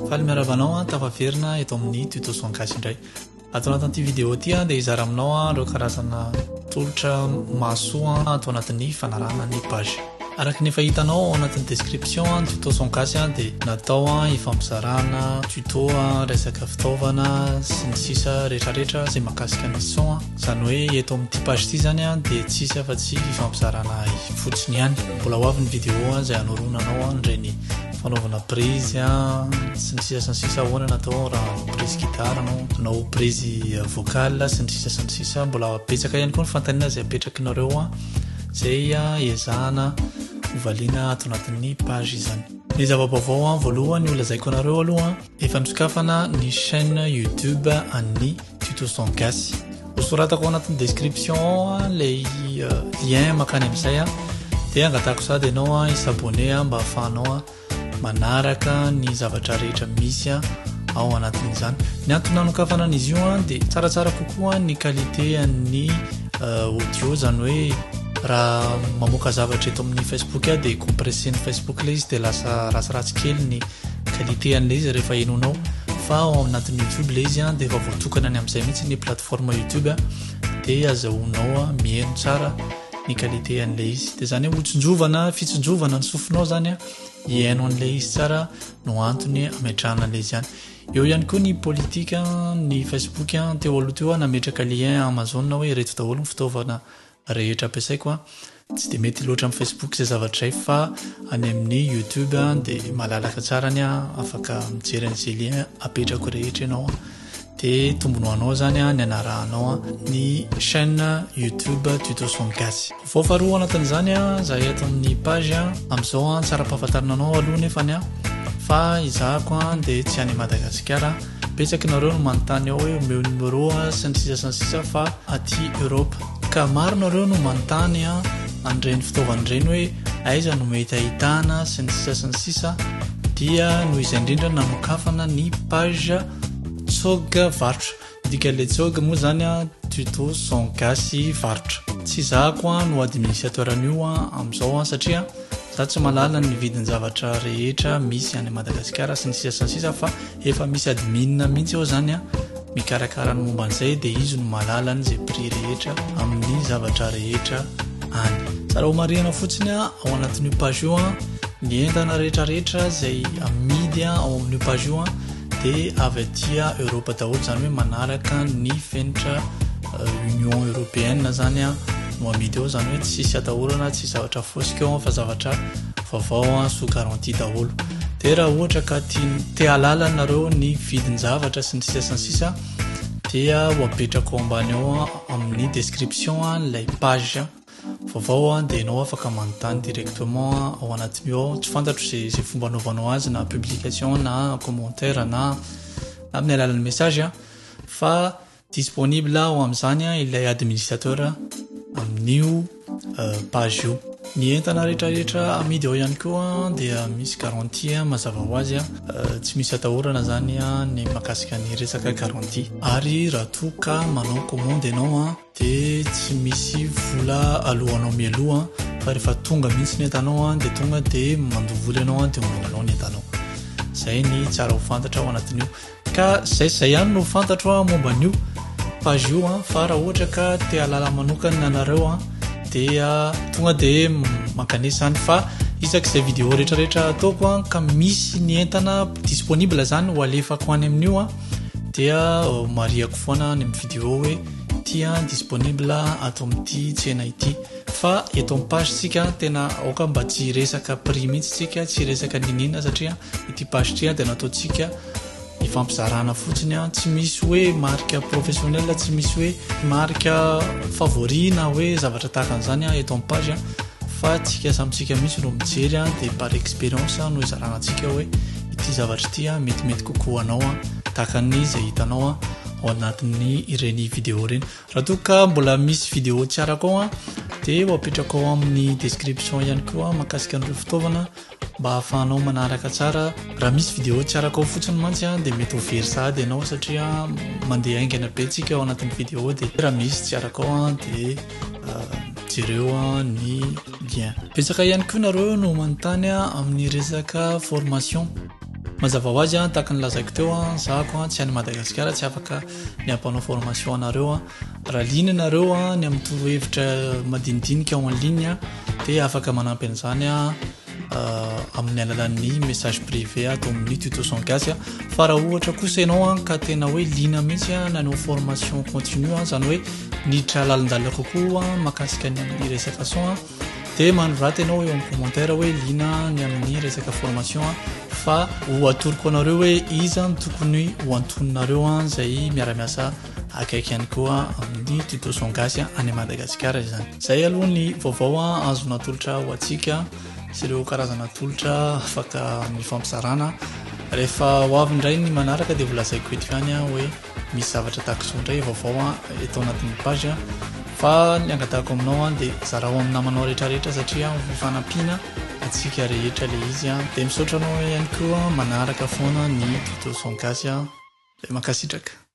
Faly miarahaba anao tafaverina eto amin'ny Tuto Son Gasy indray. Ato anatin'ity vidéo ity dia hizara aminao ireo karazana tolotra mahasoa ato anatin'ny fanarahana ny page. Araka ny efa hitanao ao anatin'ny description ny tuto son gasy dia natao hifampizarana tuto resaka fitaovana sy ny sisa rehetrarehetra izay mahakasika ny son. Izany hoe eto amin'ity page ity izany dia tsisy afa-tsy fifampizarana fotsiny ihany. Mbola ho avy ny vidéo izay hanoroana anao an'ireny fanaovana prise sy ny sisa sy ny sisa ahoana natao raha prise guitare anao anao prise vocal sy ny sisa sy ny sisa. Mbola betsaka ihany koa ny fanontaniana izay apetrakinareo izay ezahana hovaliana ato anatin'ny page izany. Ny zava-baovao voalohany ho lazaiko anareo aloha, efa nosokafana ny chaîne YouTube an'ny Tuto Son Gasy. Hosoratako ao anatin'ny description ao ilay lien mankany amin'izay dia angatahako sady ianao hi-s'abonner mba ahafahanao manaraka ny zavatra rehetra misy ao anatin'izany. Ny antony nanokafana an'izy io dia tsaratsara kokoa ny qualité an'ny audio, izany hoe raha mamoaka zavatra eto amin'ny Facebook aho dia compressé-n'ny Facebook ilay izy dia lasa ratsiratsy kely ny qualité an'ilay izy rehefa henonao, fa ao anatin'ny YouTube ilay izy dia efa voatokana ny amin'izay mihitsy ny plateforme YouTube dia azahoanao miheno tsara ny qualité an'ilay izy. Dia izany hoe hotsinjovana, fitsinjovana ny sofinao izany hihaino an'ilay izy tsara no antony ametrahana an'ilay izy any. Eo ihany koa ny politika ny Facebook teo aloha teo nametraka lien Amazon hoe ireto daholo ny fitaovana rehetra ampiasaiko an. Tsy dia mety loatra amin'ny Facebook izay zavatra izay fa any amin'ny YouTube dia malalaka tsara ny afaka mijery an'izay lien apetrako rehetra ianao. Dia tombony ho anao izany ny anarahanao ny chaîne YouTube Tuto Son Gasy. Vaovao faharoa anatin'izany izahay ato amin'ny page amin'izao tsara ampahafantarina anao aloha nefany fa izahako dia tsy any Madagasikara. Betsaka nareo no manontany ao hoe omeo numéro sy ny sisa sy ny sisa fa aty Europe. Ka maro nareo no manontany an'ireny fitaovana ireny hoe aiza no mety ahitana sy ny sisa sy ny sisa dia noho izay indrindra nanokafana ny page Tsog varotra. Ny dikan'ilay Tsog moa izany tuto son gasy varotra. Tsy zahako no administrateur an'io amin'izao satria za tsy mahalala ny vidin-javatra rehetra misy any Madagasikara sy ny sisa sy ny sisa fa efa misy admin mihitsy ao izany mikarakara ny momba an'izay dia izy no mahalala an'izay prix rehetra amin'ny zavatra rehetra any. Tsara ho marihana fotsiny ao anatin'io page io ny entana rehetra rehetra izay amidy ao amin'io page io dia avy aty Europe daholo, izany hoe manaraka ny fenitra Union Européenne zany no amidy ao, izany hoe tsisy atahorana, tsisy zavatra fosika ao fa zavatra vaovao sous garantie daholo. Dia raha ohatra ka te hahalala nareo ny vidin-javatra sy ny sisa sy ny sisa dia ho apetrako ao ambany ao amin'ny description ilay page vaovao an, dia ianao afaka manontany directement ao anatin'io ao. Tsy fantatro izay izay fomba anaovanao azy na publication na commentaire na amin'ny alalan'ny message an, fa disponible ao amin'izany an ilay administrateur amin'io page io. Ny entana rehetrarehetra amidy ao ihany koa dia misy garantie mazava ho azy, tsy misy atahorana izany ny mahakasika ny resaka garantie. Ary raha toa ka manao commande ianao an, Dia tsy misy vola alohanao mialoha fa rehefa tonga mihitsy ny entanao dia tonga dia mandoa vola ianao dia omena anao ny entanao. Zay ny tsara ho fantatra ao anatin'io. Ka zay zay ihany no fantatro momba an'io page io fa raha ohatra ka te hahalala manokana anareo dia tonga dia mankanesa any fa isak'izay vidéo rehetrarehetra ataoko ka misy ny entana disponible zany ho alefako any amin'io dia marihako foana any amin'ny vidéo hoe Ity an disponible ato amin'ity tsena ity. Fa eto amin'ny page tsika tena aoka mba tsy hiresaka prix mihitsy tsika, tsy hiresaka niniana satria ity page ity dia nataontsika hifampizarana fotsiny an, tsy misy hoe marque professionnel, tsy misy hoe marque favori na hoe zavatra tahaka an'izany an eto amin'ny page an, fa tsika samy tsika mihitsy no mijery an, dia par expérience no hizarana antsika hoe ity zavatra ity an metimety kokoa ho anao an, tahaka ny izay hitanao an. ao anatin'ny ireny vidéo ireny. Raha toa ka mbola misy vidéo tsy arako ao dia ho apetrako ao amin'ny description ihany koa mahakasika an'ireo fitaovana mba hahafahanao manaraka tsara. Raha misy vidéo tsy arako ao fotsiny mantsy dia mety ho very sahady ianao satria mandeha haingana be tsika ao anatin'ny vidéo dia raha misy tsy arako ao dia jereo ny lien. Betsaka ihany koa nareo no manontany amin'ny resaka formation. Mazava ho azy an, tahaka ny lazaiko teo an, zahako an, tsy any Madagasikara, tsy afaka ny hampanao formation anareo an. Raha liana ianareo an, ny amin'ny torohevitra madinidinika ao en ligne dia afaka manampy an'izany an amin'ny alalan'ny message privé ato amin'ny tuto son gasy an. Fa raha ohatra kosa ianao an ka tena hoe liana mihitsy an nanao formation continue an, izany hoe niditra lalindalina kokoa mahakasika ny amin'ny resaka son an, Dia manorata ianao eo amin'ny commentaire hoe liana ny amin'ny resaka formation fa ho atoroko anareo hoe iza no tokony ho antoninareo izay miara-miasa akaiky ihany koa amin'ny tuto son gasy any Madagasikara izany. Izay aloha ny vaovao azo natolotra ho antsika sy ireo karazana tolotra afaka mifampizarana. Rehefa ho avy indray ny manaraka dia holazaiko eto ihany hoe Misy zavatra tahaka izao indray vaovao eto anatin'ny page fa ny angatahako aminao dia zarao amin'ny namanao rehetra rehetra satria ho fanampiana antsika rehetra ilay izy dia misaotra anao ihany koa manaraka foana ny tuto son gasy dia mankasitraka.